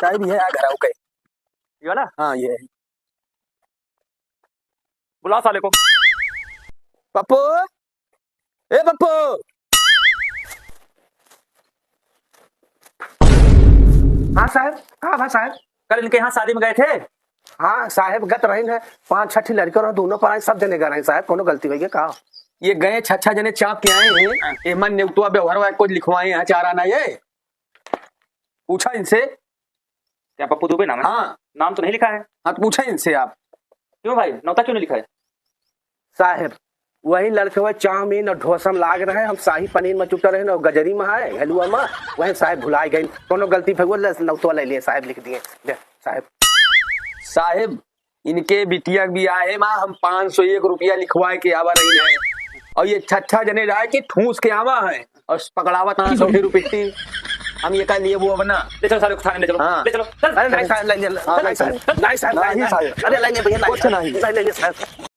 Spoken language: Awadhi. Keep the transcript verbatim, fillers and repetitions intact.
साहब, ये है घर आओ के। ये वाला? हाँ, ये है। बुला साले को। पप्पू, ए पप्पू। हाँ साहब, का बा साहब? कल इनके यहाँ शादी में गए थे। हाँ साहब, गत रहिन है, पाँच छह ठी लड़के रहे, दोनों पराई, सब जने गए रहे साहब, कोनो गलती होइ गई का? ये गए छह छह जने चाप के आए हैं, हाँ। एमन नेउतवा व्यवहार कुछ लिखवाए हैं, चार आना ये। पूछा इनसे। क्या पप्पू दुबे नाम है? हाँ। नाम तो नहीं लिखा है। हाँ, तो पूछा इनसे आप। क्यों भाई, नौता क्यों नहीं लिखा है? साहब, वही लड़के हुए चाउमीन और ढोसा में लाग रहे हैं, हम शाही पनीर में चुटा रहे और गजरी में है, हलवा में, वही साहब भुलाए गए। कोनो गलती भगवान ले, नौतवा ले लिए साहब, लिख दिए। दे, साहब। साहब, इनके बिटिया के बियाह है, माँ, हम पाँच सौ एक रुपया लिखवाए के आवा रही है। और ये छह छह जने रहे कि ठूस के आवा है और पकड़ावत ना सौ रुपये। हम ये का लिए वो अब ना। ले चलो सारे को थाने ले चलो, हाँ। ले चलो, चल। अरे नहीं साहब, ले, ले, ले, हाँ, नहीं साहब, नहीं साहब, नहीं, नहीं, साहब। अरे नहीं, नहीं भैया, नहीं कुछ साहब, नहीं। नहीं, नहीं, नहीं साहब।